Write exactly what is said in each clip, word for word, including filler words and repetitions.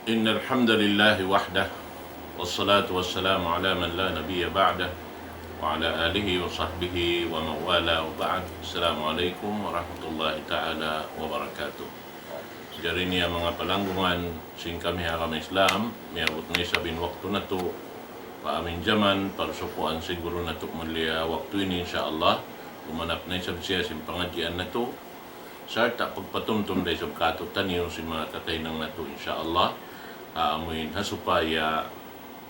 إن الحمد لله وحده، والصلاة والسلام على من لا نبي بعده، وعلى آله وصحبه ومن والاه، وبعد. السلام عليكم ورحمة الله تعالى وبركاته. Jari niya manga palanggungan sin kami ha agama Islam, miyabut na isab in waktu natu', pa amin jaman, parsukuan sin guru natu' mulia waktu ini, insya Allah, gumanap na isab siya sin pangadjian natu', sarta' pagpatumtum da isab kātu'niyu sin manga kakahinang natu', insya Allah, ha amuin ha supaya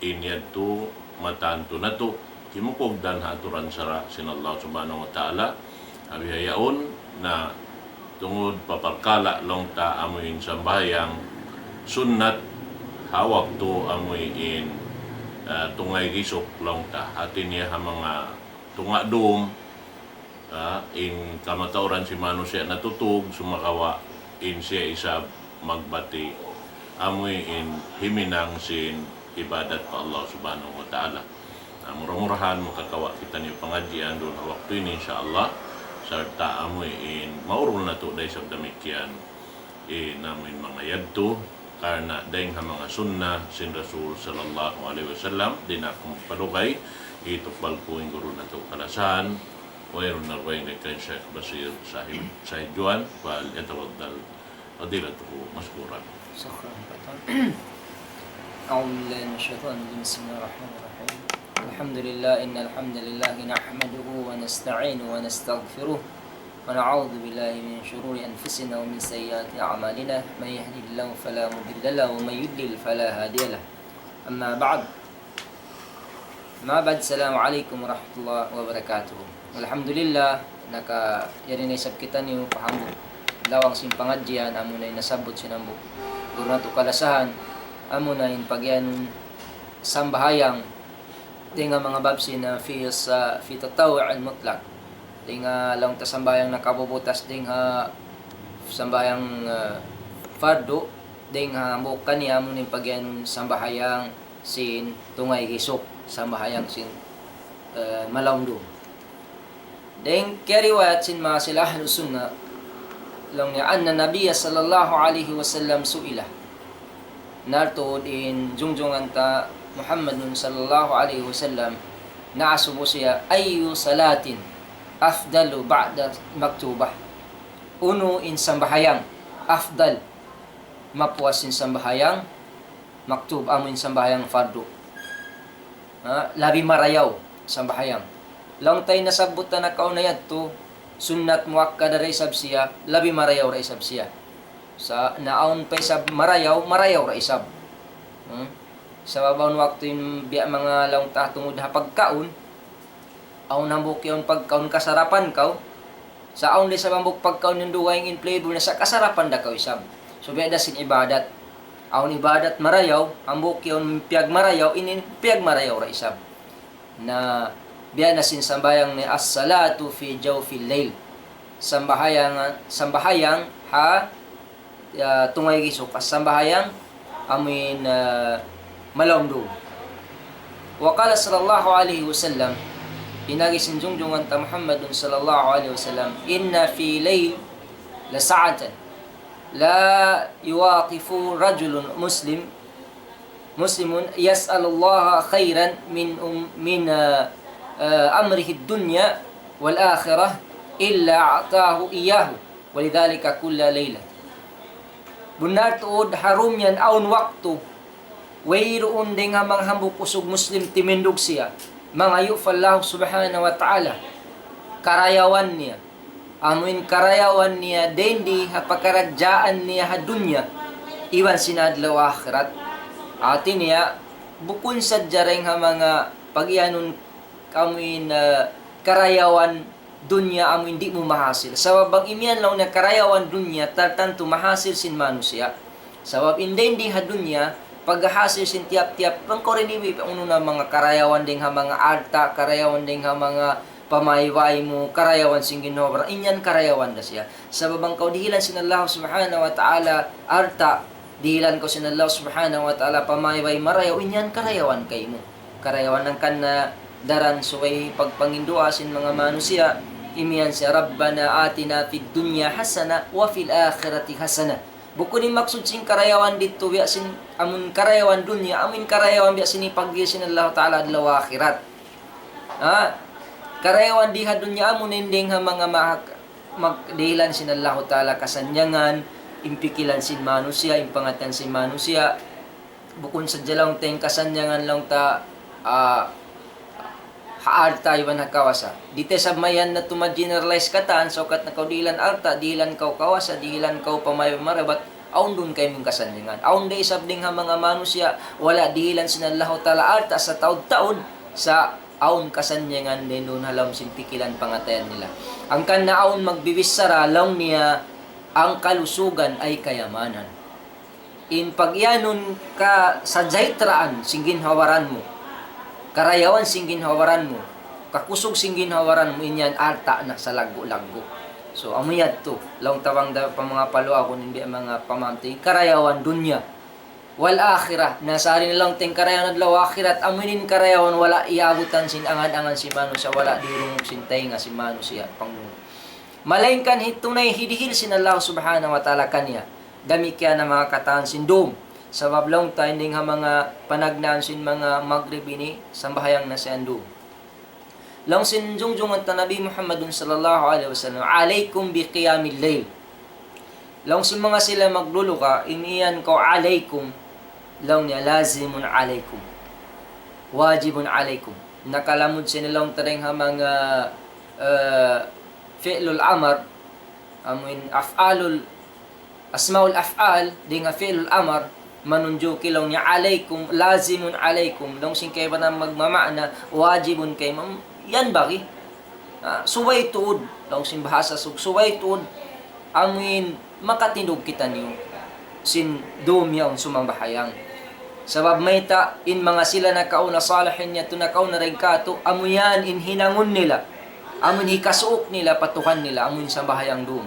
in yadtu matantu natu', kimukugdan ha aturan sara' sin Allah Subhanahu wa Ta'ala, ha bihaun na tungud pa parkala' laung ta amuin sambahayang sunnat ha waktu amuin, ah, tungay gisuk laung ta. Hati niya ha manga tunga' dum, ah, in kamatauran sin manusiya' natutug, sumagawa' in siya isab magbati', amuin himinang sin ibadat pa Allah Subhanahu wa Ta'ala. Na, mura-murahan makakawa' kitaniyu pangadjian duun ha waktu ini, insya Allah, sarta' amuin maurul natu' da isab damikkiyan in amuin manga yadtu, karna' dayng ha manga sunnah sin Rasul sallallahu alayhi wasallam, di' na aku magpalugay, itukbal ku in guru natu' kalasahan, wayruun na way na kan Sheikh Basir Sahib, Sahib Juan, فليتفضل فضيلته مشكورا. شكرا فتى. أعوذ بالله من الشيطان الرجيم. بسم الله الرحمن الرحيم. الحمد لله، إن الحمد لله نحمده ونستعينه ونستغفره، ونعوذ بالله من شرور أنفسنا ومن سيئات أعمالنا. من يهده الله فلا مضل له، ومن يضلل فلا هادي له. أما بعد. أما بعد، السلام عليكم ورحمة الله وبركاته. Alhamdulillah, nakayari na isab kitaniyu pa hambuuk lawang sin pangadjian, amuna in nasabbut sin hambuuk guru natu' kalasahan, amuna in pagiyanun sambahayang, dayng ha manga bab sin, ah, fi sa-, fi tatawwu' al-mutlaq. Dayng ha laung ta sambahayang nakabubutas, dayng ha sambahayang, ah, fardu, dayng ha hambuuk kaniya, amuna in pagiyanun sambahayang sin tungay gisuk, sambahayang sin, eh, malaum dum. Dayng kiyariwayat sin manga sila Ahlus Sunnah, laung niya, أن النبي صلى الله عليه وسلم سئل. Nartuud in jungjungan ta Muhammadun sallallahu alayhi wasallam, naasubu siya, أي صلاة أفضل بعد المكتوبة. Unu in sambahayang afdal, mapuas sin sambahayang maktub, amu in sambahayang fardu. Ha, labi marayaw sambahayang. Laung ta in nasabbut ta nakauna yadtu, sunnat muakkada da isab siya, labi marayaw da isab siya. Sa' naawn pa isab marayaw, marayaw da isab. Hmm? Sabab awn waktu in biya' manga laung ta tungud ha pagkaun, awn hambuuk yaun pagkaun kasarapan kaw, sa' awn da isab hambuuk pagkaun in dugaing in flavor niya sa' kasarapan da kaw isab. So, biya' da sin ibadat. Awn ibadat marayaw, hambuuk yaun piyagmarayaw, ini piyagmarayaw da isab. Na, biya' na sin sambahayang niya الصلاة في جوف الليل. Sambahayang, sambahayang ha ya, tungay gisuk, sambahayang amuin, ah, malaum dum. وقال صلى الله عليه وسلم, in agi sin jungjungan ta Muhammadun sallallahu alayhi wasallam, إن في الليل لساعة لا يوقف رجل مسلم، مسلم يسأل الله خيرا من أم-، من، ah, ah, أمره الدنيا والآخرة إلا أعطاه إياه. ولذلك كل ليلة. Bunnal tuud ha dum yan awn waktu, wayruun dayn ha manga hambuuk usug Muslim timindug siya, mangayu' pa Allah Subhanahu wa Ta'ala karayawan niya. Amuin karayawan niya dayn di ha pakaradjaan niya ha dunya iban sin adlaw akhirat. Hati niya, bukun sadja dayn ha manga pagiyanun amuin, ah, karayawan dunya amu in di' mu mahasil. Sabab bang imiyan laung niya karayawan dunya, tartantu mahasil sin manusiya'. Sabab in dayn di ha dunya, paghasil sin tiyap-tiyap, bang kaw da in ibi-, unu na manga karayawan dayn ha manga alta', karayawan dayn ha manga pamaybay mu, karayawan sin ginhawa-baran, in yan karayawan da siya. Sabab bang kaw dihilan sin Allah Subhanahu wa Ta'ala alta', dihilan kaw sin Allah Subhanahu wa Ta'ala pamaybay marayaw, in yan karayawan kaymu. Karayawan hangkan na daran subay pagpanginduwaa sin manga manusiya', imiyan siya, ربنا آتنا في الدنيا حسنة وفي الآخرة حسنة Bukun in maksud sin karayawan didtu biya' sin amun karayawan dunya, amun karayawan biya' sin ipagbiyayta' sin Allah Ta'ala adlaw akhirat. Ha? Karayawan di ha dunya amun in dayng ha manga mahak-, magdihilan sin Allah Ta'ala kasannyangan, in pikilan sin manusiya', in pangatayan sin manusiya', bukun sadja laung ta in kasannyangan laung ta, ah, ha alta' iban ha kawasa. Di' ta isab mayan na tuma-generalize katan, saukat na kaw dihilan alta', dihilan kaw kawasa, dihilan kaw pamay-marabat, awn duun kaymu in kasannyangan. Awn da isab dayng ha manga manusiya', wala' dihilan sin Allahu Ta'ala alta' sataud-taud, sa' awn kasannyangan dayn duun ha lawm sin pikilan pangatayan nila. Hangkan na awn magbibichara, laung niya, ang kalusugan ay kayamanan. In pagiyanun ka sajahtraan sin ginhawa-baran mu, karayawan sin ginhawa-baran mu, kakusug sin ginhawa-baran mu, in yan alta' na salaggu'-laggu'. So, amu yadtu, laung ta bang da pa manga paluagun, in biya' manga pamamti, karayawan dunya. Wal akhirah, na sari na laung ta in karayawan adlaw akhirat, amu in karayawan wala' iyabutan sin angan-angan sin manusiya', wala' diyurungug sin taynga sin manusiya', pangdungug. Malaingkan hitunay hidihil sin Allah Subhanahu wa Ta'ala kaniya. Damikkiyan na manga katan sin dum. Sabab laung ta in dayng ha manga panagnaan sin manga Maghrib ini, sambahayang na siya dum. Laung sin jungjungan ta Nabi Muhammadun sallallahu alayhi wasallam, "Alaykum bi qiyamil layl." Laung sin manga sila magluluka, in iyan kaw alaykum, laung niya lazimun alaykum. Wajibun alaykum. Nakalamud siya laung ta dayng ha manga, eh, fi'lul amar, amuin af'alul, asmaul af'al, dayng ha fi'lul amar, manunjuki laung niya alaykum, lazimun alaykum. Laung sin kaibanan magmama'na, wajibun kaymu, yan bagi. Ah, subay tuud, laung sin bahasa Sug, subay tuud, amuin makatindug kitaniyu sin dum yaun sumambahayang. Sabab mayta' in manga sila nakauna salihin yadtu nakauna dayn kātu', amu yan in hinangun nila, amu in hikasuuk nila pa Tuhan nila, amu in sambahayang dum.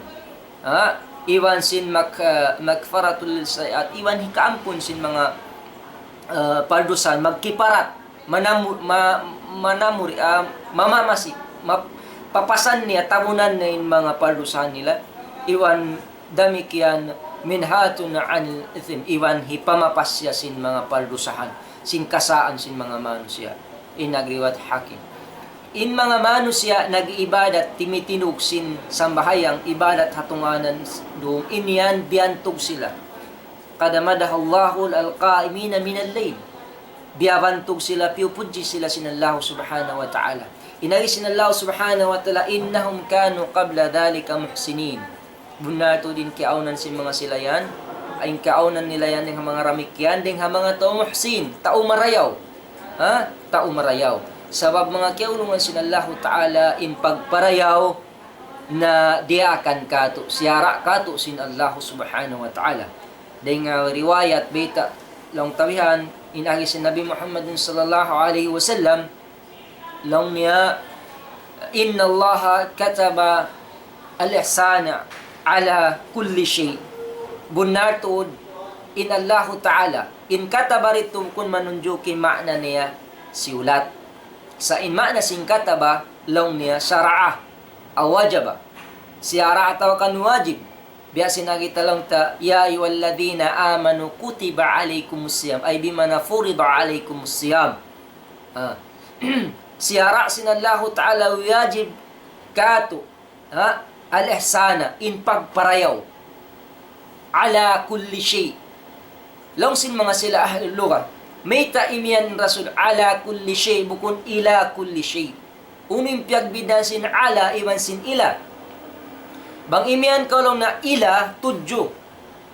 Ha? Iban sin mag-, ah, magfaratul sayiat, iban hikaampun sin manga, ah, pardusahan, magkiparat, manamu-, ma-, manamuri, ah, mamamasi, ma-, papasan niya, tabunan niya in manga pardusahan nila, iban damikkiyan minhatun anil ithim, iban hipamapas siya sin manga pardusahan, sin kasaan sin manga manusiya'. In nagriwayat Hakim. In manga manusiya' nag-iibadat, timitindug sin sambahayang ibadat ha tunganan dum, in yan biyantug sila. قد مدح الله القائمين من الليل. Biyabantug sila, piyupudji sila sin Allah Subhanahu wa Ta'ala. In agi sin Allah Subhanahu wa Ta'ala, إنهم كانوا قبل ذلك محسنين. Bunnal tuud in kiyaawnan sin manga sila yan, in kiyaawnan nila yan, dayn ha manga damikkiyan, dayn ha manga tau muhsin, tau marayaw. Ha? Tau marayaw. Sabab manga kiyaulungan sin Allahu Ta'ala, in pagparayaw, na diyaakan kātu', siyara' kātu' sin Allahu Subhanahu wa Ta'ala. Dayn ha riwayat bayta', laung ta bihan, in agi sin Nabi Muhammadin sallallahu alayhi wasallam, laung niya, إن الله كتب الإحسان على كل شيء. Bunnal tuud, in Allahu Ta'ala, in kataba didtu bukun manunjuki ma'na niya siyulat. Sa' in ma'na sin kataba, laung niya, sara'a, aw wajaba. Siyara' atawa kan wajib. Biya' sin agi ta laung ta, يا أيها الذين آمنوا كتب عليكم الصيام. Ay, bima'na فرض عليكم الصيام. Ah. Siyara' sin Allahu Ta'ala wajib kātu', ha? الإحسان, in pagparayaw. على كل شيء. Laung sin manga sila ahlul lugha. Mayta' imiyan Rasul على كل شيء, bukun إلى كل شيء. Unu in piyagbidaan sin على iban sin إلى? Bang imiyan kaw laung na إلى, tudju.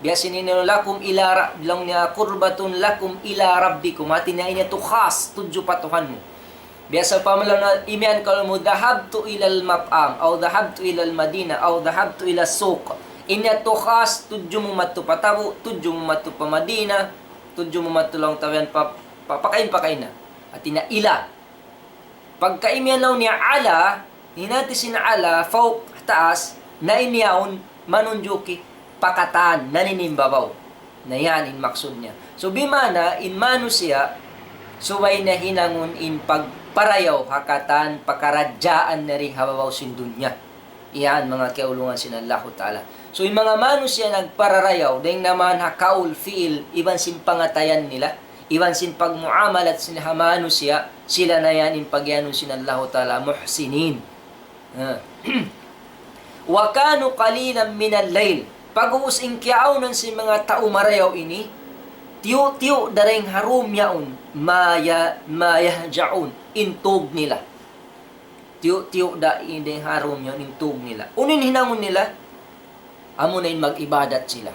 Biya' sin ini, لكم إلى ر-, laung niya قربة لكم إلى ربكم. Hāti niya ini yadtu khas, tudju pa Tuhan mu. Biya' sawpama laung na imiyan kaw laung mu, ذهبت إلى المطعم, أو ذهبت إلى المدينة, أو ذهبت إلى السوق. Ini yadtu khas, tudju mu madtu pa tabu', tudju mu madtu pa Madina, tudju mu madtu laung ta bihan pa, pa, pakain-pakain na. Hāti niya إلى. Pagka imiyan laung niya على, hinati sin على, فوق, taas, na in yaun manunjuki pa katan, na in babaw. Na yan in maksud niya. So, bima'na, in manusiya', subay na hinangun in pagparayaw ha katan pakaradjaan na di ha babaw sin dunya. Yan, manga kiyaulungan sin Allahu Ta'ala. So, in manga manusiya' nagpararayaw, dayn naman ha kaul, fiil, iban sin pangatayan nila, iban sin pagmuamalat sin ha manusiya', sila na yan in pagiyanun sin Allahu Ta'ala muhsinin. Ha. وكانوا قليلا من الليل. Pag'ubus in kiyaawnan sin manga tau marayaw ini, tiyu'-tiyu' da dayn ha dum yaun, ما ي-, ما يهجعون, in tug nila. Tiyu'-tiyu' da in dayn ha dum yaun, in tug nila. Unu in hinangun nila? Amuna in mag-ibadat sila.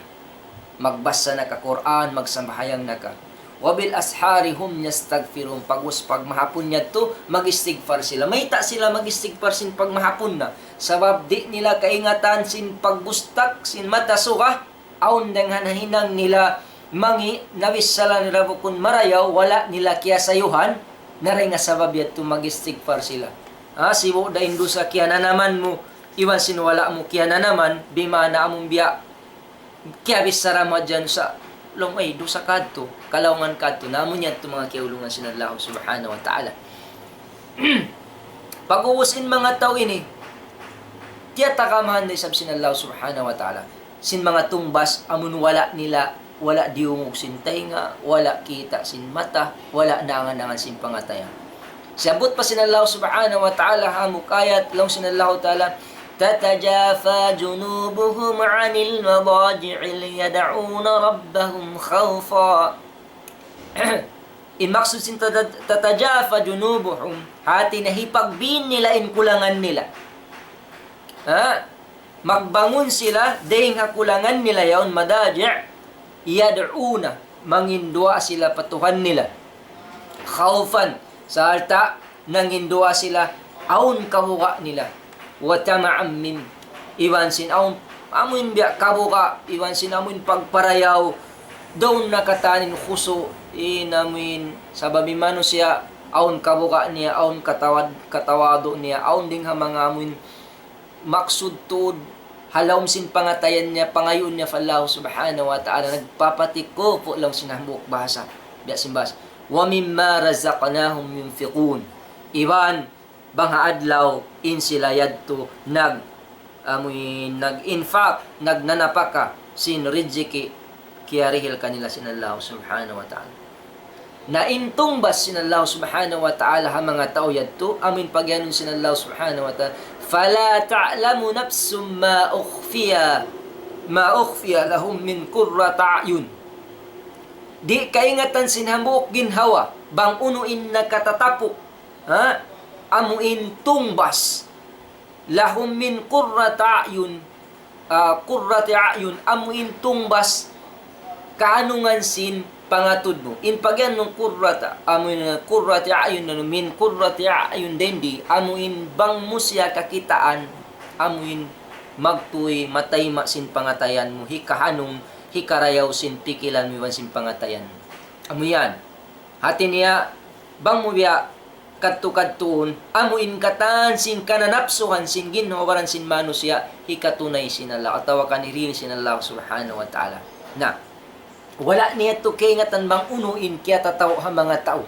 Magbasa na ka Qur'an, magsambahayang na ka. وبالأسحار هم يستغفرون. Pag'ubus pagmahapun yadtu, mag-istighfar sila. Mayta' sila mag-istighfar sin pagmahapun na? Sabab di' nila kaingatan sin pagbustak sin mata suga, awn dayn ha nahinang nila mangi', nabissara nila bukun marayaw, wala' nila kiyasayuhan, na dayn ha sabab yadtu mag-istighfar sila. Ha, sibu' da in dusa kiyananaman mu, iban sin wala' mu kiyananaman, bima'na amun biya' kiyabissara mu hadja sa' laung, ay, dusa kadtu, kalaungan kadtu, na amu yadtu manga kiyaulungan sin Allah Subhanahu wa Ta'ala. Pag'ubus in manga tau ini, tiyatagamahan da isab sin Allah Subhanahu wa Ta'ala. Sin manga tungbas, amun wala' nila, wala' diyungug sin taynga, wala' kita' sin mata, wala' naangan-angan sin pangatayan. Siyabut pa sin Allah Subhanahu wa Ta'ala, hambuuk ayat, laung sin Allah Ta'ala, تتجافى جنوبهم عن المضاجع يدعون ربهم خوفا. In maksud sin tata-, تتجافى جنوبهم, hati niya hipagbin nila in kulangan nila. Ha? Magbangun sila, dayn ha kulangan nila yaun, مضاجع, يدعون, manginduwaa sila pa Tuhan nila. خوفا, sarta' nanginduwaa sila, awn kabuga' nila. وطمعا منه, iban sin awn, amuin biya' kabuga', iban sin amuin pagparayaw, dayn na katan in khusu', in amuin, sabab in manusiya', awn kabuga' niya, awn katawad-, katawadu' niya, awn dayn ha manga amuin maksud tuud, ha lawm sin pangatayan niya, pangayuun niya pa Allah Subhanahu wa Ta'ala, nagpapatikupu' laung sin hambuuk bahasa, biya' sin bahasa, ومما رزقناهم ينفقون. Iban, bang ha adlaw, in sila yadtu nag-, amuin nag-infaq, nagnanapaka, sin rijiki, kiyarihil kanila sin Allah Subhanahu wa Ta'ala. Na in tungbas sin Allah Subhanahu wa Ta'ala ha manga tau yadtu, amuin pagiyanun sin Allah Subhanahu wa Ta'ala, فلا تعلم نفس ما أخفي، ما أخفي لهم من قرة أعين. Di' kaingatan sin hambuuk ginhawa, bang unu in nakatatapu', ha? Amuin tungbas. لهم من قرة أعين, ah, قرة أعين, amuin tungbas kaanungan sin pangatud mu. In pagiyanun قرة, amuin قرة أعين, من قرة أعين, dayn di, amuin bang mu siya kakitaan, amuin magtuy matayma' sin pangatayan mu, hikahanung, hikarayaw sin pikilan mu iban sin pangatayan mu. Amu yan. Hati niya, bang mu biya' kadtu-kadtuun, amu in katan sin kananapsuhan sin ginhawa-baran sin manusiya', hikatunay sin Allah, atawa kan hirihil sin Allah Subhanahu wa Ta'ala. Na, wala' niya tu kaingatan bang unu in kiyatataw ha manga tau.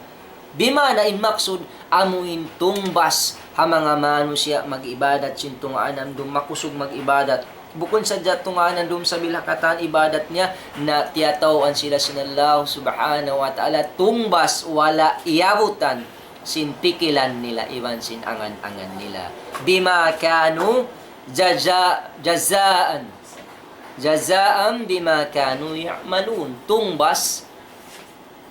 Bima'na in maksud, amu in tungbas ha manga manusiya' mag-ibadat sin tungaan dum makusug mag-ibadat. Bukun sadja tungaan dum sabil ha katan ibadat niya, na tiyatawaan sila sin Allah Subhanahu wa Ta'ala tungbas wala' iyabutan sin pikilan nila iban sin angan-angan nila. بما كانوا جزاء، جزاء، جزاء بما كانوا يعملون. Tungbas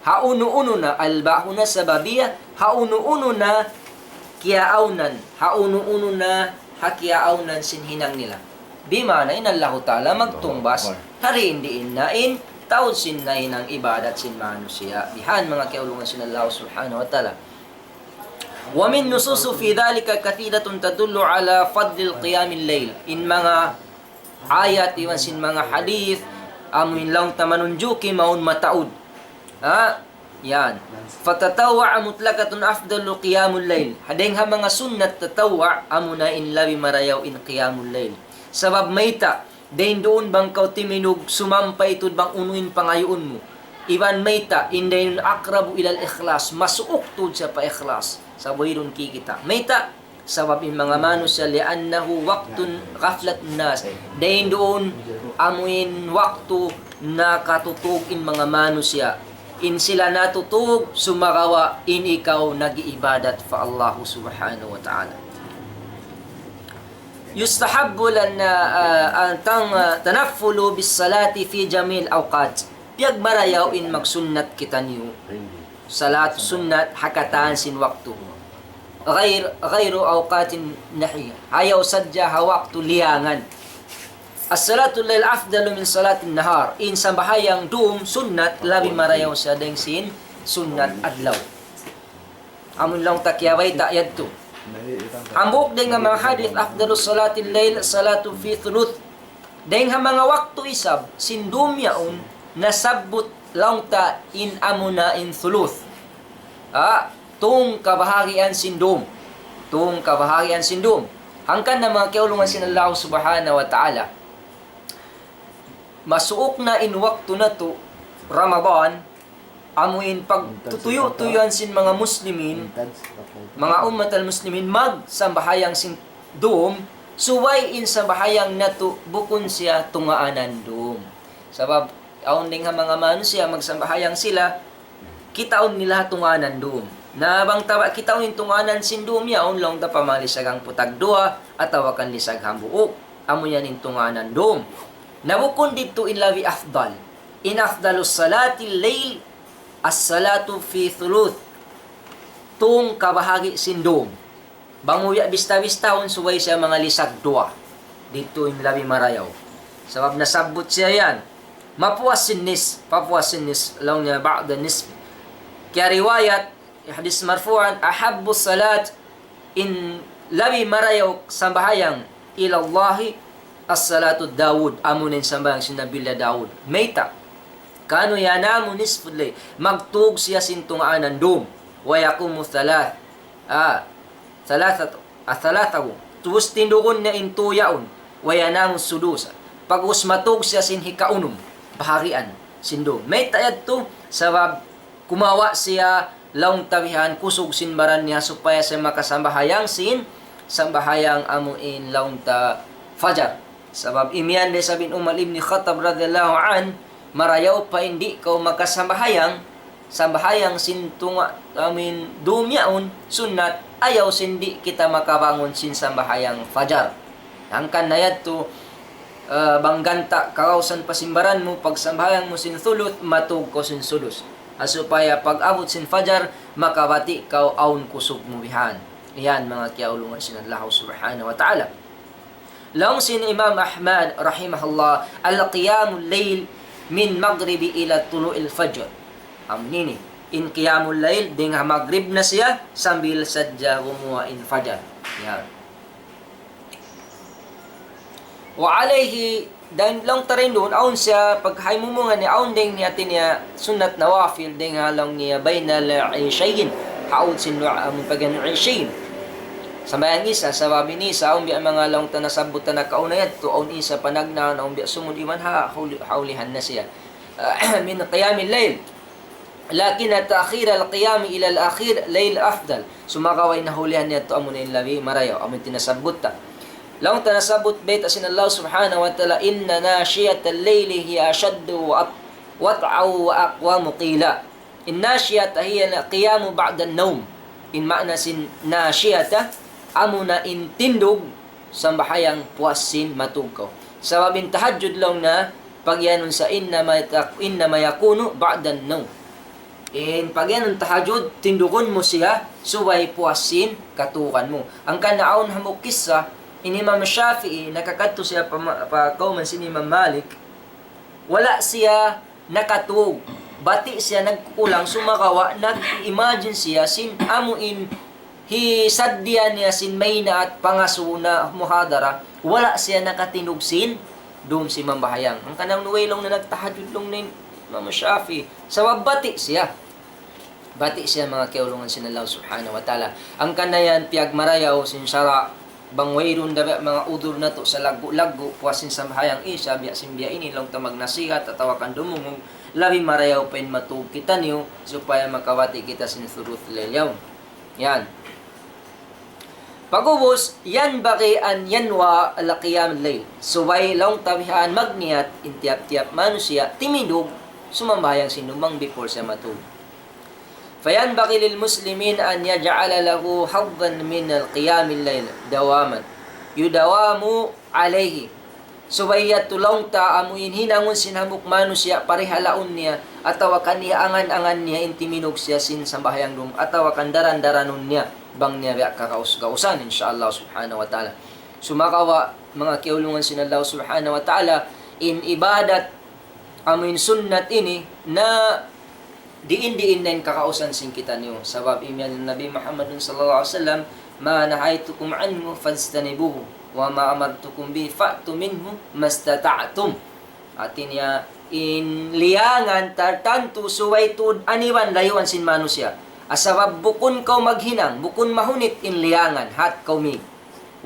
ha unu-unu na, الباء هنا سببية, ha unu-unu na kiyaawnan, ha unu-unu na ha kiyaawnan sin hinang nila. Bima'na in Allahu Ta'ala magtungbas, ha diin-diin na in taud sin nahinang ibadat sin manusiya'. Bihan manga kiyaulungan sin Allah Subhanahu wa Ta'ala. ومن نصوص في ذلك كثيرة تدل على فضل قيام الليل. In manga ayat iban sin manga hadith, amu in laung ta manunjuki mawn mataud. Ha? Yan. فتطوع مطلقة أفضل قيام الليل. Ha dayng ha manga sunnat tatawwa', amuna in labi marayaw in qiyamul layl. Sabab mayta', dayn duun bang kaw timindug sumampay tuud bang unu in pangayuun mu. Iban mayta', in dayn أقرب إلى الإخلاص, masuuk tuud siya pa ikhlas. Sa' wayruun kikita'. Mayta', Sabab in manga manusiya', لأنه وقت غفلة الناس. Dayn duun amuin waktu nakatutug in manga manusiya'. In sila natutug, sumagawa' in ikaw nag-iibadat pa Allah subhanahu wa ta'ala. يستحب لنا, ah, أن تن-, ah, تنفل بالصلاة في جميع الأوقات. Piyagmarayaw in magsunnat kitaniyu. Salat sunnat ha katan sin waktu. غير, غير أوقات النهي. Ayaw sadja ha waktu liyangan. الصلاة الليل أفضل من صلاة النهار. In sambahayang dum sunnat labi marayaw siya dayn sin sunnat adlaw. Amun laung ta kiyabayta' yadtu. Hambuuk dayn ha manga hadith, أفضل صلاة الليل صلاة في ثلث. Dayn ha manga waktu isab sin dum yaun nasabbut laung ta in amuna in thuluth. Ah, tung kabahagian sin dum. Tung kabahagian sin dum. Hangkan na manga kiyaulungan sin Allah subhanahu wa ta'ala. Masuuk na in waktu natu' Ramadan, amuin pagtutuyu'-tuyuan sin manga muslimin, manga ummat al-muslimin, magsambahayang sin dum, subay in sambahayang natu' bukun siya tungaanan dum. Sabab, awn dayn ha manga manusiya', magsambahayang sila, kitaun nila tungaanan dum. Na bang ta ba kitaun in tungaanan sin dum, yaun laung ta pa manga lisag hangpu' tagduwa, atawa kan lisag hambuuk. Amu yan in tungaanan dum. Na bukun didtu in labi afdal. In أفضل صلاة الليل الصلاة في ثلث. Tung kabahagi sin dum. Bang mu biya' bista-bistahun subay siya manga lisag duwa. Didtu in labi marayaw. Sabab nasabbut siya yan. Mapuas sin nisf, mapuas sin nisf, laung niya بعد النصف. Kiyariwayat, hadith marfu'an, أحب الصلاة, in labi marayaw sambahayang, إلى الله الصلاة داود, amu na in sambahayang sin Nabi Allah Daud. Mayta'? كان ينام نصف الليل. Magtug siya sin tungaanan dum. ويقوم ثلاث. Ah, ثلاثة, ah, ثلاثه. Ubus tindugun niya in tū yaun. وينام السدس. Pag'ubus matug siya sin hikaunum. Bahagian sin dum. Mayta' yadtu? Sabab kumawa' siya laung ta bihan kusug sin baran niya supaya siya makasambahayang sin sambahayang amu in laung ta fajar. Sabab imiyan da isab hi Umar ibn Khattab radiyallahu anhu, marayaw pa in di' kaw makasambahayang, sambahayang sin tunga-, amu in dum yaun, sunnat, ayaw sin di' kita makabangun sin sambahayang fajar. Hangkan na yadtu, ah, bang ganta' kagausan pa sin baran mu, pagsambahayang mu sin thuluth, matug kaw sin sudus. Ha supaya pag-abut sin fajar, makabati' kaw awn kusug mu bihan. Yan, manga kiyaulungan sin Allah subhanahu wa ta'ala. Laung sin Imam Ahmad rahimahullah, القيام الليل من المغرب إلى طلوع الفجر. Amu ini, in qiyamul layl, dayn ha magrib na siya, sambil sadja gumuwa' in fajar. Yan. وعليه, dayn laung ta dayn duun, awn siya, pag haymumungan niya, awn dayn niya, hati niya, sunnat nawafil, dayn ha laung niya, بين العشيين, ha ud sin duwa, amun pagyan ishayn. Sambahayang isa, sabab in isa, awn biya' manga laung ta nasabbut ta nakauna yadtu, awn isa panagnaan, awn biya' sumud iban ha, huli-, ha ulihan na siya. من قيام الليل. لكن تأخير القيام إلى آخر الليل أفضل. Sumagawa' in ha ulihan niya yadtu amu na in labi marayaw, amu in tinasabbut ta. Laung ta nasabbut bayta' sin Allah subhanahu wa ta'ala, إن ناشئة الليل هي أشد وأط-، وطئا وأقوم قيلا. In nashiyata hiya al-qiyamu ba'da an-nawm. In maana sin nashiyata, amu na in tindug, sambahayang puas sin matug kaw. Sabab in tahajjud laung niya, pagiyanun sa إنما يت-، إنما يكون بعد النوم. In pagiyanun tahajjud, tindugun mu siya, subay puas sin katugan mu. Hangkan na awn hambuuk kissa, in Imam Shafi'i, nakakadtu siya pa ma-, pa kawman sin Imam Malik, wala' siya nakatug. Bati' siya nagkukulang, sumagawa' nag-imagine siya sin amu in hisaddiya niya sin maynaat pangasubu na muhadara, wala' siya nakatindug sin dum sin mambahayang. Hangkan na way laung niya nagtahajjud laung niya in Imam Shafi'i. Sabab bati' siya. Bati' siya manga kiyaulungan sin Allah subhanahu wa ta'ala. Hangkan na yan piyagmarayaw sin sara', bang wayruun da biya' manga udhur natu' sa laggu'-laggu', puas sin sambahayang isa, biya' sin biya' ini, laung ta magnasihat, atawa kan dumungug, labi marayaw pa in matug kitaniyu, supaya makabati' kita sin thuluth layl yaun. Yan. Pag'ubus, ينبغي أن ينوي قيام الليل. Subay laung ta bihan magniyat in tiyap-tiyap manusiya' timindug sumambahayang sin dum bang before siya matug. فينبغي للمسلمين أن يجعل له حظا من قيام الليل دواما يداوم عليه. Subay yadtu laung ta amu in hinangun sin hambuuk manusiya' parihalaun niya, atawa kan iyangan-angan niya in timindug siya sin sambahayang dum, atawa kan daran-daranun niya, bang niya biya' kagaus-gausan, insya Allah subhanahu wa ta'ala. Sumagawa', manga kiyaulungan sin Allah subhanahu wa ta'ala, in ibadat amu in sunnat ini na diin-diin na in kagausan sin kitaniyu. Sabab imiyan Nabi Muhammadun sallallahu alaihi wasallam, ما نهيتكم عنه فاجتنبوه وما أمرتكم به فأتوا منه ما استطعتم. Hati niya, in liyangan tartantu subay tuud aniwan layuan sin manusiya'. Sabab bukun kaw maghinang, bukun mahunit in liyangan, hat kaw mi.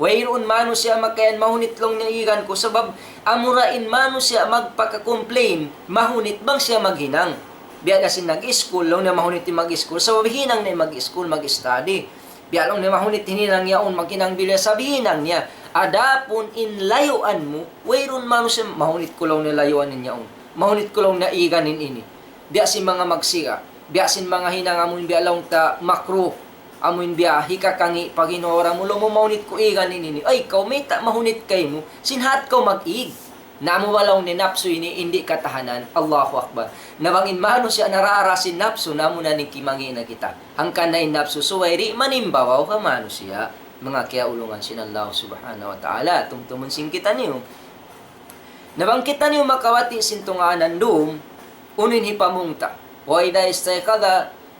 Wayruun manusiya' makayan mahunit laung niya igan ku, sabab amura in manusiya' magpaka-complain, mahunit bang siya maghinang. Biya' da sin nag-school, laung niya mahunit in mag-school, sabab hinang niya mag-school, mag-study. Biya' laung niya mahunit in hinang yaun, maghinang biya' sabab hinang niya. Adapun in layuan mu, wayruun manusiya' mahunit ku laung niya layuan in yaun. Mahunit ku laung niya igan in ini. Biya' sin manga magsiga, biya' sin manga hinang amun biya' laung ta makruh, amun biya' hikakangi' pag in ura mu, laung mu mahunit ku igan in ini. Ay, kaw mayta' mahunit kaymu, sin hat kaw mag-ig. Na amu ba laung niya napsu ini, di' katahanan. Allahu Akbar. Na bang in manusiya' narara sin napsu, na amu na in kimangi' na kita. Hangkan na in napsu subay di' manimbabaw ha manusiya'. Manga kiyaulungan sin Allah subhanahu wa ta'ala, tumtumun sin kitaniyu. Na bang kitaniyu makabati' sin tungaanan dum, unu in hipamung ta. وإذا استيقظ,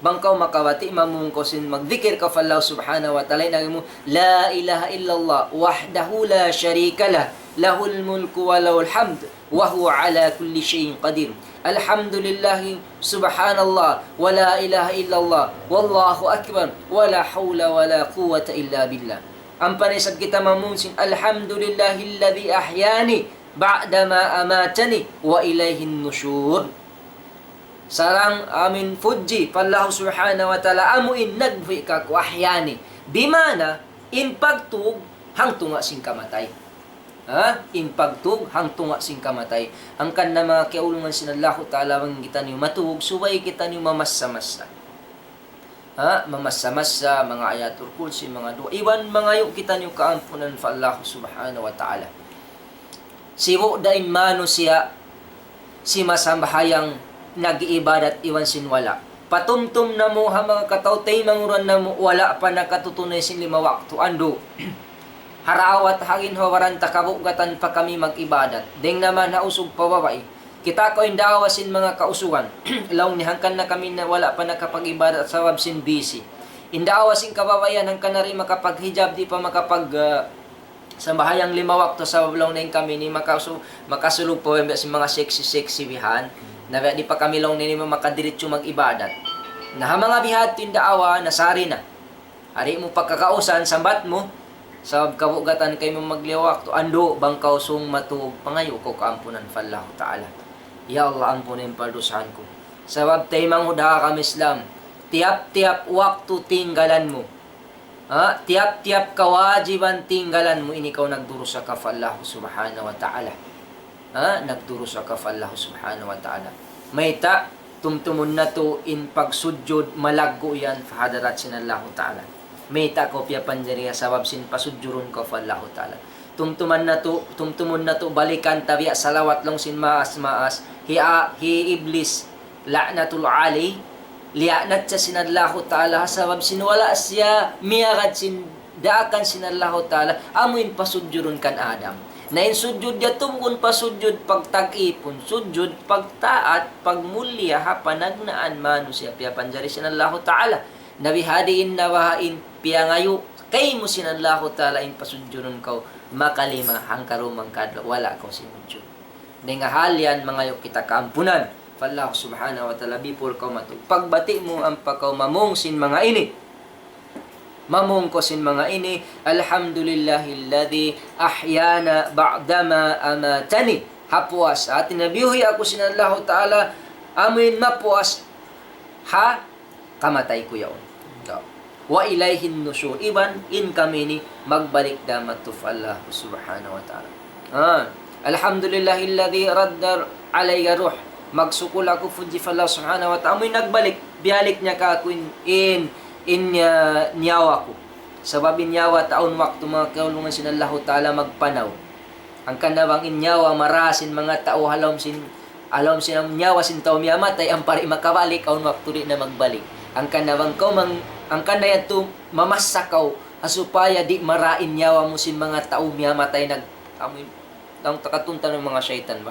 bang kaw makabati', mamung kaw sin magdikir kaw pa Allah subhanahu wa ta'ala, in agi mu, لا إله إلا الله وحده لا شريك له، له الملك وله الحمد وهو على كل شيء قدير. الحمد لله، سبحان الله، ولا إله إلا الله، والله أكبر، ولا حول ولا قوة إلا بالله. Ampa na isab kita mamung sin, الحمد لله الذي أحياني بعد ما أماتني وإليه النشور. Sarang amin pudji pa Allah subhanahu wa ta'ala, amu in nagbuhi' kaku', ahyani. Bimana, in pagtug hangtunga' sin kamatay. Ha? In pagtug hangtunga' sin kamatay. Hangkan na manga kiyaulungan sin Allahu ta'ala, bang kitaniyu matug, subay kitaniyu mamassa-massa. Ha? Mamassa-massa, manga Ayatul Kursi, manga duwaa. Iban mangayu' kitaniyu kaampunan pa Allah subhanahu wa ta'ala. Sibu' da in manusiya', simasambahayang, nag-iibadat iban sin wala'. Patumtum namu' ha manga kataw-taymanghuran namu', wala' pa nakatutunay sin lima waktu. Andu'. Haraawat hangin hawaran ta kabugatan pa kami mag-ibadat. Dayng naman ha usug pa babai. Kita' kaw in daawa sin manga kausugan. Laung niya hangkan na kami na wala' pa nakapag-ibadat sabab sin busy. In daawa sin kababaihan hangkan na di' makapaghijab, di' pa makapag, ah, sambahayang lima waktu sabab laung niya in kami ini makasu-, makasulug pa biya' sin manga sexy-sexy bihan. Na biya' di' pa kami laung niya ini makadiritsu mag-ibadat. Na ha manga bihadtu in daawa, nasari na. Ari mu pagkakausan, sambat mu, sabab kabugatan kaymu maglima waktu, andu' bang kaw sung matug, pangayu' kaw kaampunan pa Allahu ta'ala. Ya Allah, ampuna in paldusahan ku. Sabab taymanghud ha agama Islam, tiyap-tiyap waktu tinggalan mu. Ha? Tiyap-tiyap kawajiban tinggalan mu, ini kaw nagdurusa ka pa Allahu subhanahu wa ta'ala. Ha? Nagdurusa ka pa Allah subhanahu wa ta'ala. Mayta', tumtumun natu' in pagsujud malaggu' yan pa hadarat sin Allahu ta'ala. Mayta' kaw piyapanjari ha sabab sin pasujurun kaw pa Allahu ta'ala. Tumtuman natu', tumtumun natu' balikan ta biya' salawat laung sin maas-maas. Hi a-, hi Iblis, la'natul alayh, liyaanat siya sin Allahu ta'ala ha sabab sin wala' siya miyagad sin daakan sin Allahu ta'ala, amu in pasujurun kan Adam. Na in sujud yadtu bukun pasujud pagtag-ipun, sujud pagtaat, pagmulia ha panagnaan manusiya' piyapanjari sin Allahu ta'ala. Na bihadiin na baha' in piyangayu' kaymu sin Allahu ta'ala in pasujurun kaw makalima hangkarumang kaadlaw wala' kaw simujud. Dayn ha hal yan, mangayu' kita kaampunan pa Allah subhanahu wa ta'ala before kaw matug. Pagbati' mu ampa kaw mamung sin manga ini. Mamung kaw sin manga ini, الحمد لله الذي أحيانا بعدما أماتنا. Ha puas, hati niya biyuhi' aku sin Allahu ta'ala, amuin mapuas ha kamatay ku yaun. Ikaw. وإليه النشور. Iban in kami ini magbalik da madtu pa Allah Subhanahu wa Ta'ala. Ah, الحمد لله الذي رد علي روحي. Magsukul aku pudji pa Allah Subhanahu wa Ta'ala. Amu in nagbalik, biyalik niya kāku' in, in, in, ah, nyawa ku. Sabab in nyawa ta awn waktu, manga kaulungan sin Allahu Ta'ala, magpanaw. Hangkan na bang in nyawa mara sin manga tau ha lawm sin, ha lawm sin nyawa sin tau miyatay, ampa di' makabalik, awn waktu di' na magbalik. Hangkan na bang kaw mang, hangkan na yadtu mamassa kaw, ha supaya di' mara in nyawa mu sin manga tau miyatay nag-, amu in, tang takatuntan ng manga saytan ba?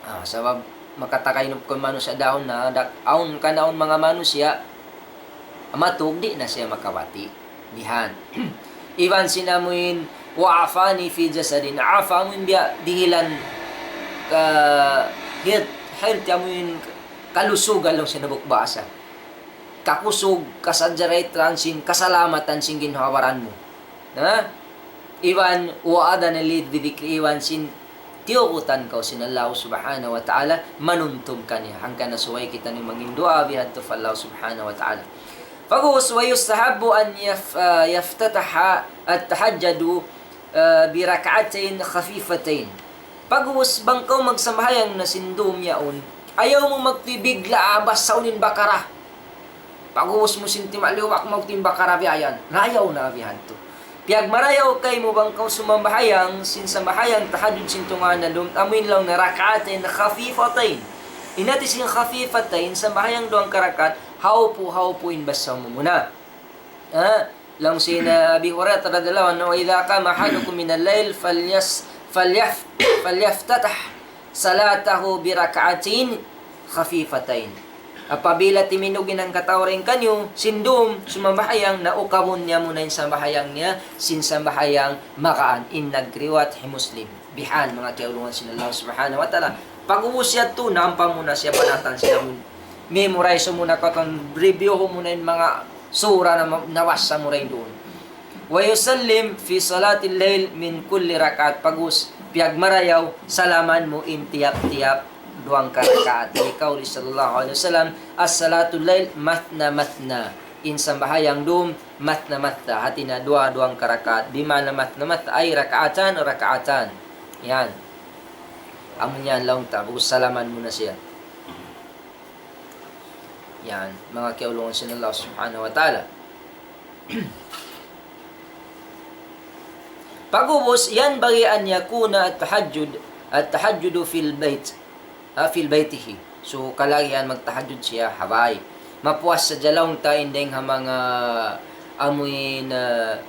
Ah, sabab makatagaynup kaw manusiya' daun na, dak-, awn kan awn manga manusiya', matug di' na siya makabati'. Bihan. Iban sin amuin, وعافاني في جسدي. Afa amuin biya' dihilan ka health, health amuin kalusugan laung sin hambuuk bahasa. Kakusug, kasajaran sin, kasalamatan sin ginhawa-baran mu. Ha? Iban, وأذن لي بذكره, iban sin tiyugutan kaw sin Allah Subhanahu wa Ta'ala, manumtum kaniya. Hangkan na subay kitaniyu mangin duwaa bihadtu pa Allah Subhanahu wa Ta'ala. Pag'ubus, ويستحب أن يف-, ah, يفتتح التهجد, ah, بركعتين خفيفتين. Pag'ubus, bang kaw magsambahayang na sin dum yaun, ayaw mu magtibig la basahun in Baqarah. Pag'ubus mu sin timaliwak, magtimbak karabiayan. Layaw na bihadtu. Piyagmarayaw kaymu bang kaw sumambahayang, sin sambahayang tahajjud sin tunga' na dum, amuin laung na ركعتين خفيفتين. In hati sin خفيفتين, sambahayang duwang karakaat, haupu-haupu in basa mu muna. Ha? Laung sin Abi Hurairah radhiyallahu anhu, إذا قام أحدكم من الليل فليس-، فليف-، فليفتتح صلاته بركعتين خفيفتين. Apabila timindug in hangkatau dayn kaniyu, sin dum, sumambahayang, na ukabun niya muna in sambahayang niya, sin sambahayang magaan, in nagriwayat hi Muslim. Bihan, manga kiyaulungan sin Allah Subhanahu wa Ta'ala. Pag'ubus yadtu, nampa mu na siya banatan sin amun. Memorize mu na katan, review mu na in manga sura na ma-, nabasa mu dayn duun. ويسلم في صلاة الليل من كل ركعة. Pag'ubus, piyagmarayaw, salaman mu in tiyap-tiyap duwang karakaat. لقوله صلى الله عليه وسلم, صلاة الليل مثنى مثنى. In sambahayang dum, مثنى مثنى. Hati niya duwa-duwang karakaat. Di' maana مثنى مثنى, ay ركعتان ركعتان. Yan. Amu yan laung ta, pag'ubus salaman mu na siya. Yan, manga kiyaulungan sin Allah Subhanahu wa Ta'ala. Pag'ubus, ينبغي أن يكون التهجد، التهجد في البيت، ah, في بيته. So, kalagihan magtahajjud siya ha bay. Mapuas sadja laung ta in dayng ha manga amuin, ah,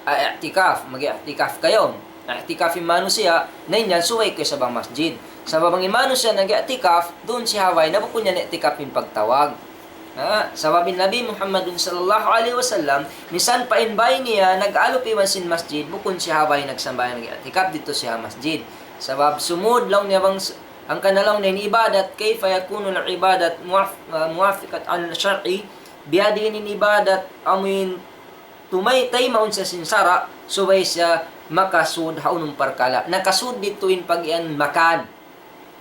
ah, i'tikaf, mag-i'tikaf kaw. I'tikaf in manusiya', na in yan subay kaw isab ha masjid. Sabab bang in manusiya' nag-i'tikaf, duun siya ha bay, na bukun niya i'tikaf in pagtawag. Ha? Sabab in Nabi Muhammadun sallallahu alayhi wasallam, minsan pa in bay niya, nag-alup iban sin masjid, bukun siya ha bay nagsambahayang, nag-i'tikaf, didtu siya ha masjid. Sabab sumud laung niya bang s-, hangkan na laung niya in ibadat, كيف يكون العبادة موف-، ah, موافقة على الشرع, biyadiin in ibadat, amuin tumay-, taymaun siya sin sara', subay siya makasud ha unum parkala'. Nakasud didtu in pag-iyan makan.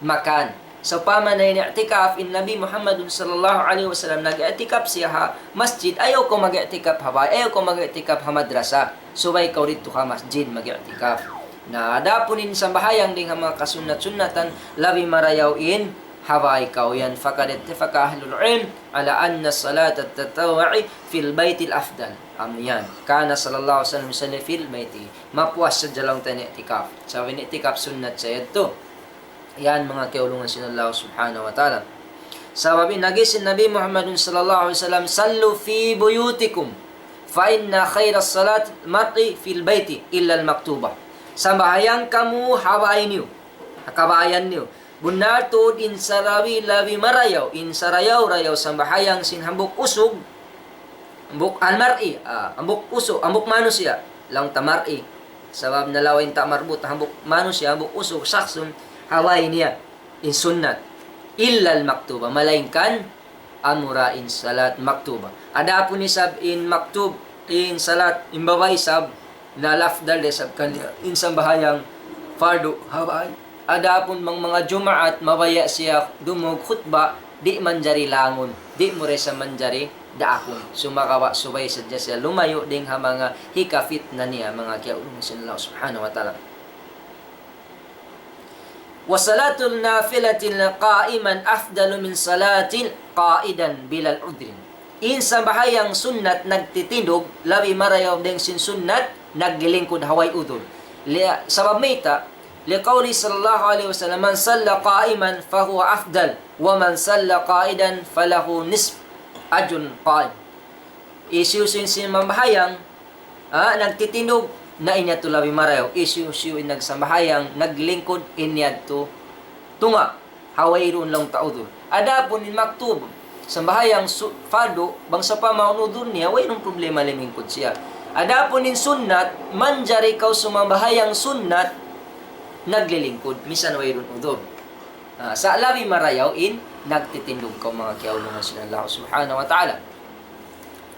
Makan. Sawpama na in i'tikaf, in Nabi Muhammadun sallallahu alayhi wasallam nag-i'tikaf siya ha masjid, ayaw kaw mag-i'tikaf ha bay, ayaw kaw mag-i'tikaf ha madrasa. Subay kaw didtu ha masjid mag-i'tikaf. Na adapun in sambahayang dayng ha manga kasunnat-sunnatan, labi marayaw in ha bay kaw yan. فقد اتفق أهل العلم على أن صلاة التطوع في البيت الأفضل. Amu yan. كان صلى الله عليه وسلم يصلي في بيته. Mapuas sadja laung ta in i'tikaf. Sabab in i'tikaf sunnat sa yadtu. Yan manga kiyaulungan sin Allah Subhanahu wa Ta'ala. Sabab in agi sin Nabi Muhammadun sallallahu alayhi wasallam, صلوا في بيوتكم فإن خير صلاة المرء في البيت إلا المكتوبة. Sambahayang kamu ha bay niyu, ha kabayan niyu. Bunnal tuud in sarawi-lawi marayaw, in sarayaw-rayaw sambahayang sin hambuuk usug, hambuuk al-mar'i, ah, hambuuk usug, hambuuk manusiya', laung ta mar'i. Sabab nalawa' in ta marbut, hambuuk manusiya', hambuuk usug, sakhsun, ha bay niya, in sunnat. إلا المكتوبة, malaingkan amura in salat maktuba. Adapun isab in maktub, in salat, in babai isab, na al-afdal da isab kaniya in sambahayang fardu ha bay. Adapun bang manga Jumaat, mabaya' siya dumungug khutba, di' manjari langun, di' mu da isab manjari daakun. Sumagawa' subay sadja siya lumayu' dayn ha manga hikapitna niya, manga kiyaulungan sin Allah Subhanahu wa Ta'ala. وصلاة النافلة قائما أفضل من صلاة قاعدا بلا عذر. In sambahayang sunnat nagtitindug, labi marayaw dayn sin sunnat naglilingkud ha way udhur. Li-, sabab mayta', لقوله صلى الله عليه وسلم: من صلى قائما فهو أفضل، ومن صلى قاعدا فله نصف أجر القائم. Hisiyu-siyu in sumambahayang, ah, nagtitindug, na in yadtu labi marayaw. Hisiyu-siyu in nagsambahayang naglilingkud, in yadtu tunga', ha wayruun laung ta udhur. Adapun in maktub, sambahayang su-, fardu, bang sawpama awn udhur niya, wayruun problema limingkud siya. Adapun in sunnat, manjari kaw sumambahayang sunnat, naglilingkud, misan wayruun udhur. Ah, sa' labi marayaw in nagtitindug kaw, manga kiyaulungan sin Allah Subhanahu wa Ta'ala.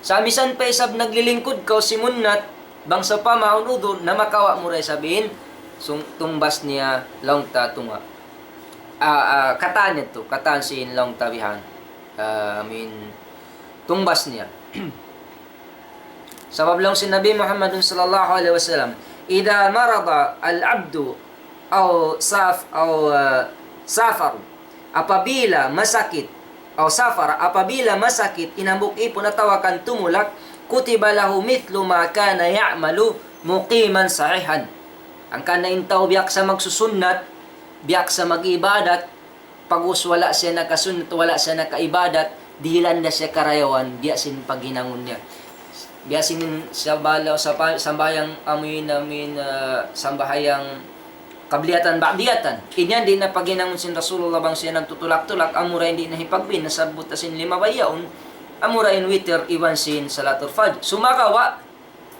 Sa' misan pa isab naglilingkud kaw simunnat, bang sawpama awn udhur, na makawa' mu da isab in sung-, tungbas niya laung ta tunga'. Ah, ah, katan yadtu, katan sin laung ta bihan. Ah, I mean, tungbas niya. Sabab laung sin Nabi Muhammadun sallallahu alayhi wasallam, إذا مرض العبد أو ساف-، أو, ah, سافر, apabila masakit, أو سافر, apabila masakit in hambuuk ipun atawa kan tumulak, كتب له مثل ما كان يعمل مقيما صحيحا. Hangkan na in tau biyaksa magsusunnat, biyaksa mag-ibadat, pag'ubus wala' siya nakasunnat, wala' siya nakaibadat, dihilan da siya karayawan, biya' sin paghinangun niya. Biya' sin sabala-, sapa-, sambahayang amuin, amuin, ah, sambahayang qabliyatan ba'diyatan. In yan di' na paghinangun sin Rasulullah bang siya nagtutulak-tulak, amura in di' na hipagbin, nasabbut na sin limabay yaun, amura in witir iban sin salatul fajr. Sumagawa',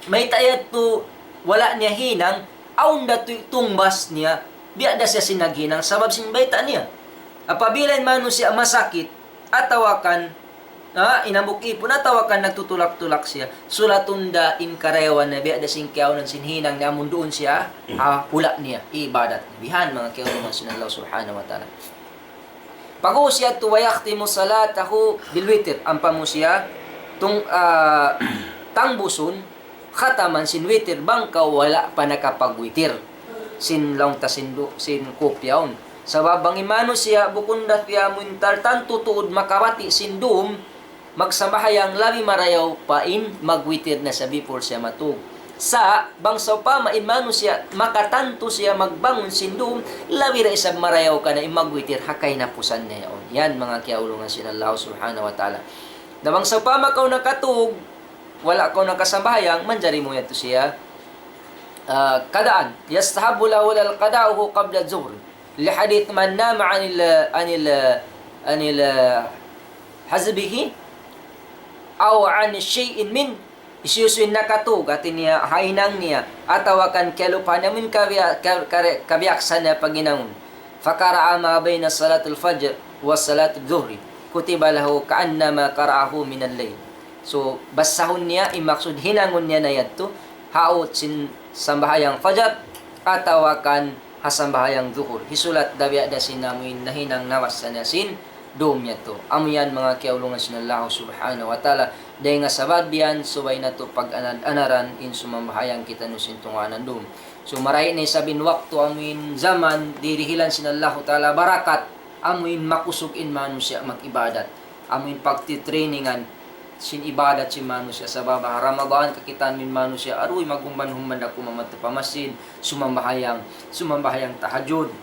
mayta' yadtu wala' niya hinang, awn da tu-, tungbas niya, biya' da siya sin naghinang, sabab sin bayta' niya. Apabila in manusiya' masakit, atawa kan, ha, in hambuuk ipun, atawa kan nagtutulak-tulak siya, sulatun da in karayawan niya, biya' da sin kiyaunan sin hinang niya, amun duun siya, ha, hula' niya, ibadat. Bihan, manga kiyaulungan sin Allah Subhanahu wa Ta'ala. Pag'ubus yadtu, ويختم صلاته بالوتر. Ampa mu siya tung-, ah, tangbusun, khataman sin witir, bang kaw wala' pa nakapagwitir. Sin laung ta sin du-, sin kup yaun. Sabab bang in manusiya', bukun da siya muntal tantu tuud makabati' sin dum, magsambahayang labi marayaw pa in magwitir na siya before siya matug. Sa' bang sawpama in manusiya' makatantu siya magbangun sin dum, labi da isab marayaw kaniya in magwitir ha kahinapusan niya yaun. Yan, manga kiyaulungan sin Allah Subhanahu wa Ta'ala. Na bang sawpama kaw nakatug, wala' kaw nakasambahayang, manjari mu yadtu siya, ah, qadaan. يستحب له القضاء قبل الظهر. لحديث من نام عن ال-، عن ال-، عن ال-، حزبه أو عن شيء من, hisiyu-siyu in nakatug, hati niya, ha hinang niya, atawa kan kiyalupahan niya amun kabiya-, ka-, kare-, kabiyaksahan niya paghinangun. فقرأ ما بين صلاة الفجر وصلاة الظهر كتب له كأنما قرأه من الليل. So, basahun niya, in maksud hinangun niya na yadtu, ha awut sin sambahayang fajar, atawa kan ha sambahayang duhur. Hisulat da biya' da sin amuin nahinang nabasa niya sin dum yadtu. Amu yan manga kiyaulungan sin Allah Subhanahu wa Ta'ala. Dayn ha sabab yan, subay natu' pag-anad-anaran in sumambahayang kitaniyu sin tungaan dum. So, marayaw na isab in waktu amuin jaman dirihilan sin Allahu Ta'ala barakat, amuin makusug in manusiya' mag-ibadat. Amuin pagtitrainingan sin ibadat sin manusiya'. Sabab ha Ramadan kakitaan mu in manusiya', aruy, magumban-humban da kumamadtu pa masjid, sumambahayang, sumambahayang tahajjud.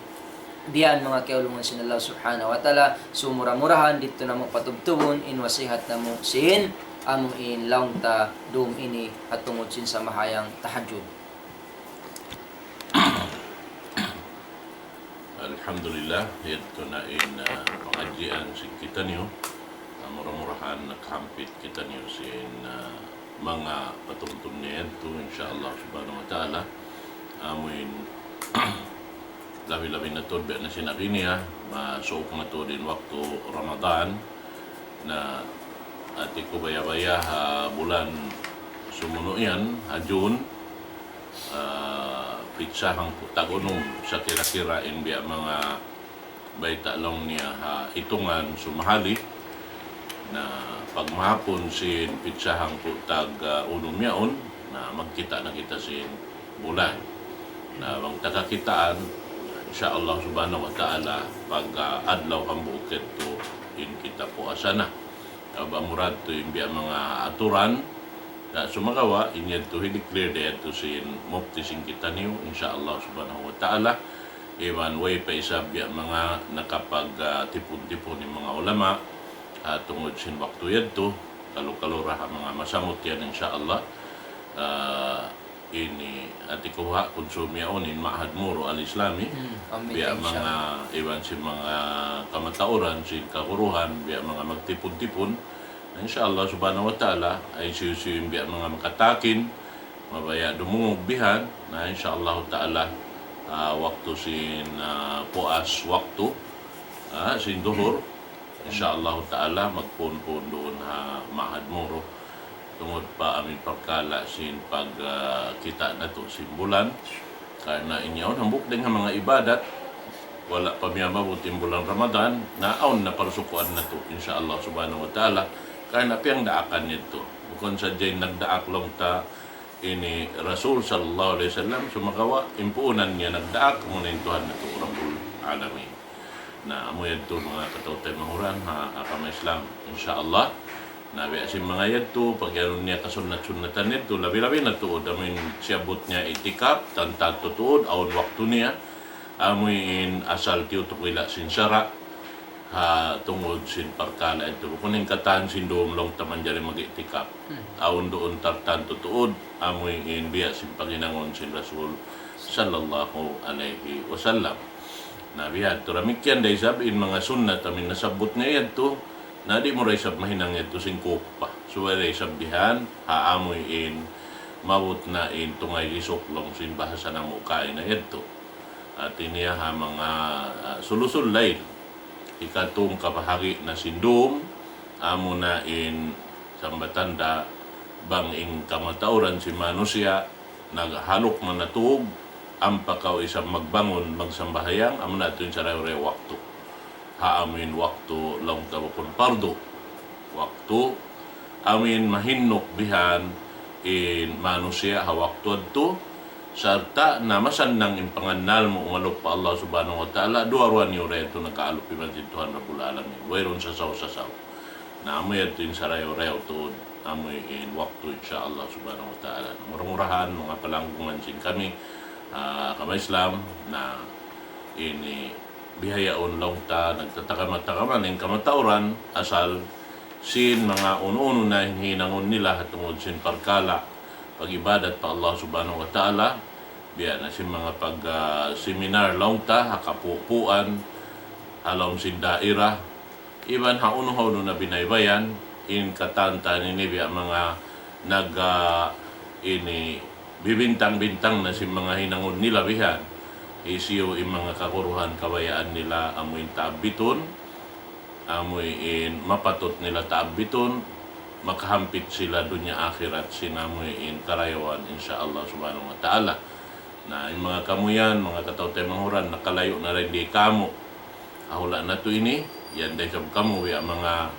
Biya' yan manga kiyaulungan sin Allah Subhanahu wa Ta'ala. So, mura-murahan didtu namu' patubtubun in wasihat namu' sin amuin laung ta dum ini ha tungud sin sambahayang tahajjud. Alhamdulillah, yadtu na in, ah, pangadjian sin kitaniyu. Ah, mura-murahan nakahampit kitaniyu sin, ah, manga patumtum niya yadtu, insya Allah Subhanahu wa Ta'ala. Amuin labi-labi na tuud biya' na sin agi niya, masuuk na tuud in waktu Ramadan, na hati ku baya'-baya' ha bulan sumunu' yan, ha June, ah, pitsa hangpu' tag-unum sa kira-kira in biya' manga bayta' laung niya ha itungan sumahali. Na pagmahapun sin pitsa hangpu' tag, ah, unum yaun, na magkita' na kita sin bulan. Na bang ta kakitaan, insya Allah subhanahu wa ta'ala, pag, ah, adlaw hambuuk yadtu in kita puasa na. Sabab murad tu in biya' manga aturan, na sumagawa', in yadtu hi-declare da yadtu sin mufti sin kitaniyu, insya Allah subhanahu wa ta'ala. Iban way pa isab biya' manga nakapag, ah, tipun-tipun in manga ulama, ah, tungud sin waktu yadtu, kalu-kalu ra ha manga masamut yan, insya Allah. Ah, ini, hati ku ha, kunsum yaun in Ma'had Moro Al-Islami, biya' manga, iban sin manga kamatauran, sin kaguruhan, biya' manga magtipun-tipun. Na, insya Allah subhanahu wa ta'ala, ay siyu-siyu in biya' manga makatakin, mabaya' dumungug bihan, na insya Allah ta'ala, ah, waktu sin, ah, puas waktu, ah, sin duhur, insya Allah ta'ala, magpuun-puun duun ha Ma'had Moro. Tungud pa amin parkala' sin pag, ah, kita' natu' sin bulan. Karna' in yaun hambuuk dayn ha manga ibadat, wala' pa miyababut in bulan Ramadan, na awn na parsukuan natu', insya Allah subhanahu wa ta'ala. Karna' piyagdaakan yadtu. Bukun sadja in nagdaak laung ta ini Rasul sallallahu alayhi wasallam, sumagawa', in puunan niya nagdaak, amuna in Tuhan natu' Rabbul Alamin. Na, amu yadtu manga kataw-taymanghuran ha agama Islam, insya Allah. Na, biya' sin manga yadtu, pag-iyanun niya kasunnat-sunnatan yadtu, labi-labi na tuud, amu in siyabbut niya itikaf, tantu tuud, awn waktu niya, amu in asal tiyutukila' sin sara', ha, tungud sin parkala' yadtu. Bukun in katan sin dum laung ta manjari mag-itikaf. Hmm. Awn duun tartantu tuud, amu in biya' sin paghinangun sin Rasul sallallahu alayhi wasallam. Na, bihadtu damikkiyan da isab in manga sunnat amu in nasabbut niya yadtu, na di' mu da isab mahinang yadtu sin kupa. Subay da isab bihan, ha amu in maabut na in tungay lisuk laung sin bahasa namu' kaina yadtu. Hati niya ha manga, ah, sulusul layl. Hikatung kabahagi' na sin dum, amuna in sambatan da bang in kamatauran sin manusiya', naghaluk na natug, ampa kaw isab magbangun, magsambahayang, amuna yadtu in sarayaw-rayaw waktu. Ha amu in waktu laung ta bukun pardu. Waktu, amu in mahinnuk bihan in manusiya' ha waktu yadtu, sarta' na masannang in pangannal mu umalup pa Allah subhanahu wa ta'ala, duwa-ruwa niyu da yadtu nakaalup iban sin Tuhan Rabbul Alamin. Wayruun sasaw-sasaw. Na amu yadtu in sarayaw-rayaw tuud, amu in waktu, insya Allah subhanahu wa ta'ala. Mura-murahan, manga palanggungan sin kami, ah, agama Islam, na ini bihaun laung ta, nagtatagama-tagama in kamatauran, asal sin manga unu-unu na hinangun nila ha tungud sin parkala' pag-ibadat pa Allah subhanahu wa ta'ala, biya' na sin manga pag, ah, seminar laung ta, ha kapupuan, ha lawm sin daira, iban ha unu-unu na binaybayan, in katan-katan ini biya' manga nag, ah, ini bibintang-bintang na sin manga hinangun nila bihan. Hisiyu in manga kaguruhan kabayaan nila amu in taabbitun, amu in mapatut nila taabbitun, makahampit sila dunya akhirat sin amu in karayawan, insya Allah subhanahu wa ta'ala. Na, in manga kamu yan, manga kataw-taymanghuran, nakalayu' na dayn di kamu. Ha hula' natu' ini, yan da isab kamu, ya manga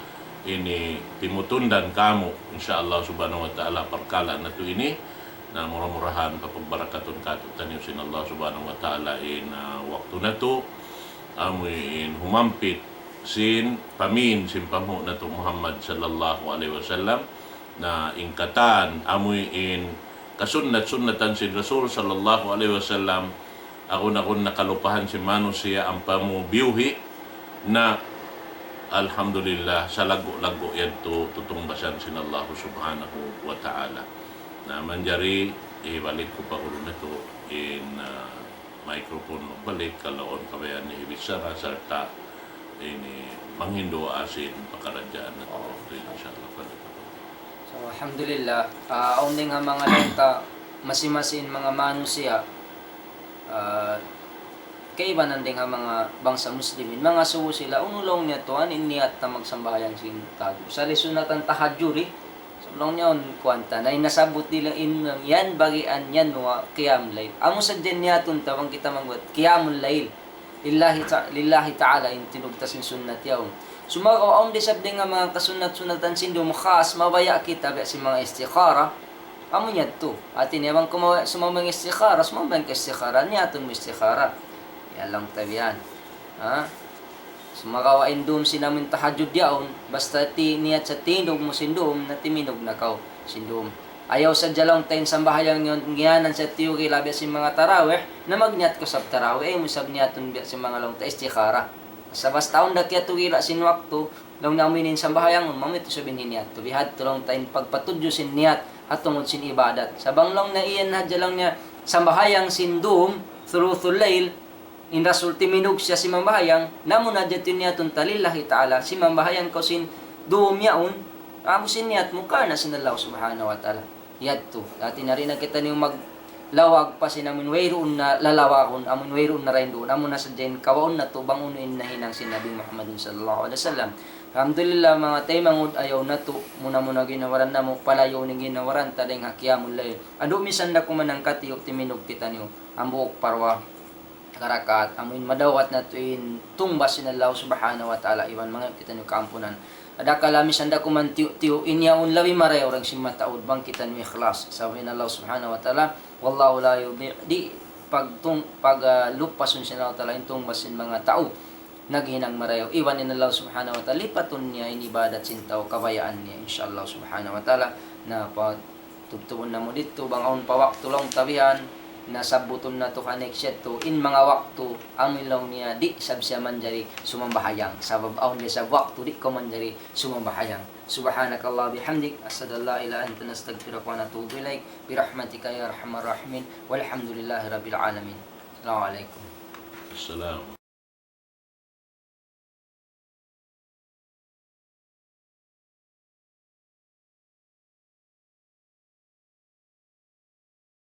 ini timutundan kamu, insya Allah subhanahu wa ta'ala, parkala' natu' ini, na mura-murahan papagbarakatun kātu'niyu sin Allah subhanahu wa ta'ala in, ah, waktu natu', amu in humampit sin pamin sin panghu' natu' Muhammad sallallahu alayhi wasallam, na in katan, amu in kasunnat-sunnatan sin Rasul sallallahu alayhi wasallam, agun-agun na kalupahan sin manusiya' ampa mu biyuhi', na alhamdulillah, salaggu'-laggu' yadtu tutungbasan sin Allah subhanahu wa ta'ala. Na manjari, ibalik ku pa guru natu' in, ah, microphone magbalik, kalaun kabayaan niya hibichara, sarta' ini manghindu' asin pakaradjaan natu' waktu ini, insya Allah. So, alhamdulillah, ah, awn dayn ha manga laung ta, masi-masi in manga manusiya', ah, kaibanan dayn ha manga bangsa Muslimin, mangasubu sila, unu laung niya tuwan, in niyat ta magsambahayang sin tagu. Sa' lisunnatan tahajjud, eh. So, laung niya, un, kuwan ta, na in nasabbut nila in, yan, bagian yan, wa, qiyam layl. Amu sadja in niyatun ta, bang kita magbuat, qiyamul layl. Lillahi ta-, lillahi ta'ala, in tinugtas in sunnat yaun. Sumagawa' awn da isab dayn ha manga kasunnat-sunnatan sin dum khas, mabaya' kita biya' sin manga istikhara. Amu yadtu. Hati niya bang kaw mabaya' sumambahayang istikhara, sumambahayang kaw istikhara, niyatun mu istikhara. Yan laung ta biya' yan. Ha? Sumagawa' in dum sin amu in tahajjud yaun, basta ti-, niyat sa timindug mu sin dum, na timindug na kaw sin dum. Ayaw sadja laung ta in sambahayang yaun, ngiyanan sa tiyukila biya' sin manga tarawih, na magniyat kaw isab tarawih, ayaw mu isab niyatun biya' sin manga laung ta istikhara. Sa' basta awn da kiyatugila sin waktu, laung niya amu ini in sambahayang, amu ini tuud in hiniyat. Bihadtu laung ta in pagpatudju sin niyat, ha tungud sin ibadat. Sa' bang laung niya iyan hadja laung niya sambahayang sin dum, thuluthu layl, in Rasul timindug siya simambahayang, na amu na hadja in niyatun ta lillahi ta'ala, simambahayang kaw sin dum yaun, amu sin niyat mu karna' sin Allah subhanahu wa ta'ala. Yadtu. Hati niya di' na kitaniyu maglawag pa sin amun wayruun na lalawagun, amun wayruun na raynduun, amu na sadja in kawaun natu' bang unu in nahinang sin Nabi Muhammadun sallallahu alayhi wasallam. Alhamdulillah, manga taymanghud, ayaw natu' muna-muna ginawaran namu', palayu' in ginawaran ta dayn ha qiyamul layl. Andu' misan da kuman hangkatiyu' timindug kitaniyu, hambuuk pa duwa ka rakaat, amu in madawat natu' in tungbas sin Allah subhanahu wa ta'ala, iban mangayu' kitaniyu kaampunan. Adakala misan da kuman tiyu'-tiyu', in yaun labi marayaw dayn sin mataud bang kitaniyu ikhlas. Sabab in Allah subhanahu wa ta'ala, والله لا يضيع, di' pagtung-, pag, ah, lupasun sin Allah ta'ala in tungbas sin manga tau naghinang marayaw. Iban in Allah subhanahu wa ta'ala, lipatun niya in ibadat sin tau kabayaan niya, insha Allah subhanahu wa ta'ala. Na pa tubtubun namu' didtu, bang awn pa waktu laung ta bihan, na sabbutun natu' ha next yadtu, in manga waktu, amu in laung niya, di' isab siya manjari sumambahayang. Sabab awn da isab waktu, di' kaw manjari sumambahayang. سبحانك اللهم وبحمدك، أشهد أن لا إله إلا أنت، نستغفرك ونتوب إليك، برحمتك يا أرحم الراحمين، والحمد لله رب العالمين. السلام عليكم. Assalam.